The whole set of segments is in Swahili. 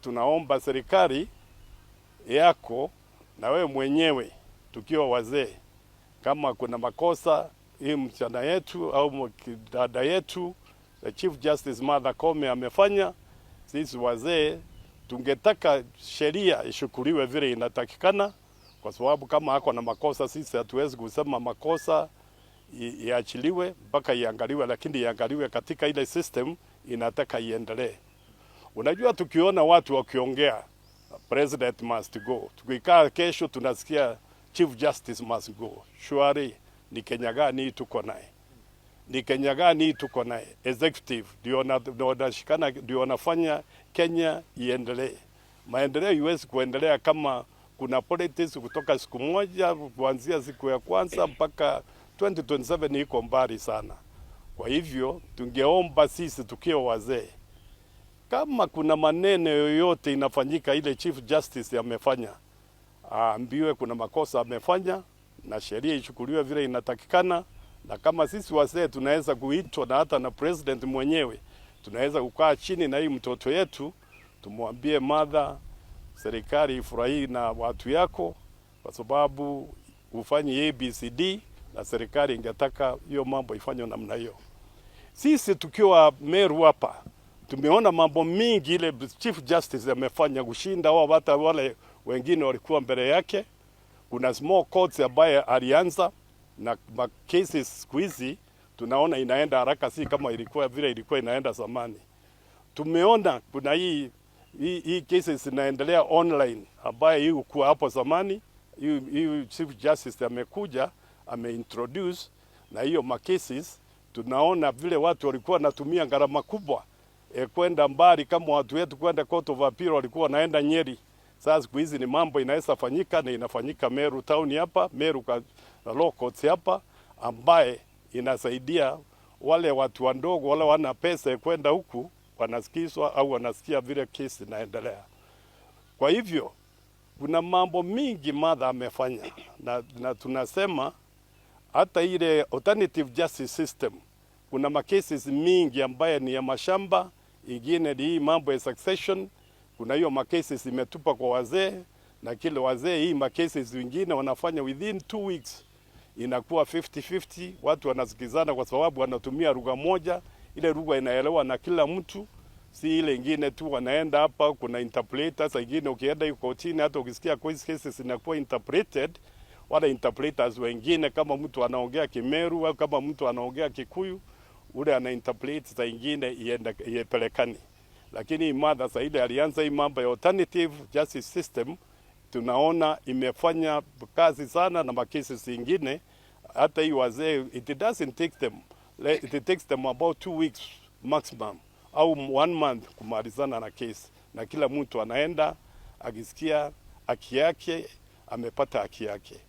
Tunaomba serikali yako na wewe mwenyewe, tukiwa wazee, kama kuna makosa hii msichana yetu au dada yetu the Chief Justice Martha Koome amefanya, sisi wazee tungetaka sheria ichukuliwe vile inatakikana, kwa sababu kama ako na makosa, sisi hatuwezi kusema makosa iachiliwe mpaka iangaliwe, lakini iangaliwe katika ile system inataka iendelee. Unajua, tukiona watu wakiongea "President must go", tukikaa kesho tunasikia "Chief Justice must go". Surely ni Kenya gani hii tuko naye? Ni Kenya gani hii tuko naye? Executive ndio wanashikana, ndio wanafanya Kenya iendelee. Maendeleo iwezi kuendelea kama kuna politics kutoka siku moja, kuanzia siku ya kwanza mpaka 2027 iko mbali sana. Kwa hivyo tungeomba sisi tukiwa wazee, kama kuna maneno yoyote inafanyika ile Chief Justice amefanya, aambiwe kuna makosa amefanya na sheria ichukuliwe vile inatakikana. Na kama sisi wazee tunaweza kuitwa na hata na president mwenyewe, tunaweza kukaa chini na hii mtoto yetu tumwambie, "Mother, serikali ifurahii na watu yako kwa sababu ufanye ABCD, na serikali ingetaka hiyo mambo ifanywe namna hiyo." Sisi tukiwa Meru hapa tumeona mambo mingi ile Chief Justice amefanya kushinda wao hata wale wengine walikuwa mbele yake. Kuna small courts ambaye alianza na cases siku hizi tunaona inaenda haraka, si kama ilikuwa vile ilikuwa inaenda zamani. Tumeona kuna hii cases inaendelea online ambaye hii kuwa hapo zamani. Hii Chief Justice amekuja ameintroduce na hiyo ma cases tunaona vile watu walikuwa wanatumia gharama kubwa kwenda mbali, kama watu wetu kwenda Court of Appeal walikuwa wanaenda Nyeri. Sasa siku hizi ni mambo inaweza fanyika na inafanyika Meru town hapa, Meru ka law courts hapa, ambaye inasaidia wale watu wadogo wale wana pesa ya kwenda huku wanasikizwa au wanasikia vile kesi inaendelea. Kwa hivyo kuna mambo mingi Martha amefanya na tunasema hata ile alternative justice system, kuna macases mingi ambaye ni ya mashamba, ingine ni hii mambo ya succession. Kuna hiyo macases imetupa kwa wazee na kile wazee, hii macases wengine wanafanya within 2 weeks inakuwa 50-50, watu wanasikizana kwa sababu wanatumia lugha moja, ile lugha inaelewa na kila mtu, si ile ingine tu wanaenda hapa, kuna interpreter. Saa ingine ukienda yuko chini, hata ukisikia cases inakuwa interpreted, wale interpreters wengine, kama mtu anaongea Kimeru au kama mtu anaongea Kikuyu, ule ana interpret, saa ingine iende iepelekani. Lakini Martha saa ile alianza hii mambo ya alternative justice system, tunaona imefanya kazi sana na makesi zingine, hata hii wazee, it doesn't take them, it takes them about 2 weeks maximum au one month kumalizana na kesi, na kila mtu anaenda akisikia haki yake, amepata haki yake.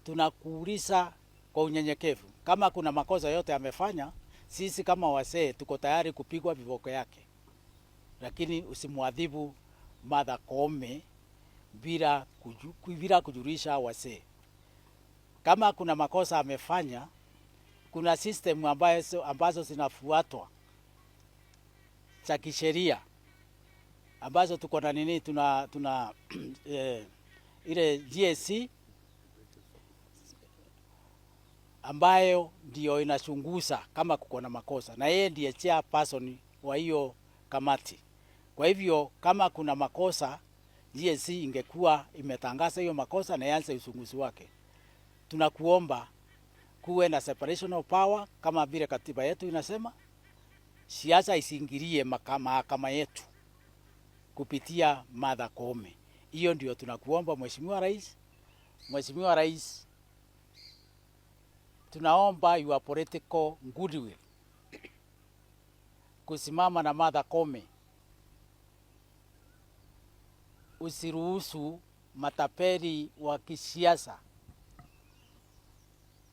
Tunakuuliza kwa unyenyekevu, kama kuna makosa yote amefanya, sisi kama wazee tuko tayari kupigwa viboko yake, lakini usimwadhibu Martha Koome bila kujulisha wazee. Kama kuna makosa amefanya, kuna system ambazo zinafuatwa za kisheria ambazo tuko na nini, tuna ile JSC ambayo ndio inachunguza kama kuko na makosa, na yeye ndiye chairperson wa hiyo kamati. Kwa hivyo kama kuna makosa, JSC ingekuwa imetangaza hiyo makosa na ianze uchunguzi wake. Tunakuomba kuwe na separation of power kama vile katiba yetu inasema, siasa isiingilie mahakama yetu kupitia Martha Koome. Hiyo ndio tunakuomba, Mheshimiwa Rais. Mheshimiwa Rais, tunaomba your political goodwill kusimama na Martha Koome. Usiruhusu matapeli wa kisiasa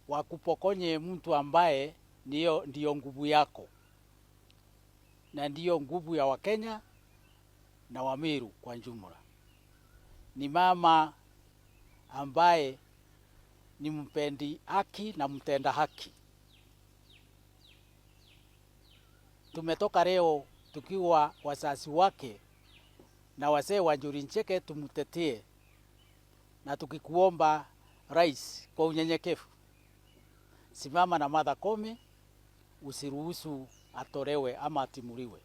wakupokonye mtu ambaye ndiyo nguvu yako na ndiyo nguvu ya Wakenya na Wameru kwa jumla. Ni mama ambaye ni mpendi haki na mtenda haki. Tumetoka leo tukiwa wazazi wake Na wazee wa Njuri Ncheke tumtetee, na tukikuomba rais, kwa unyenyekevu, simama na Martha Koome, usiruhusu atolewe ama atimuliwe.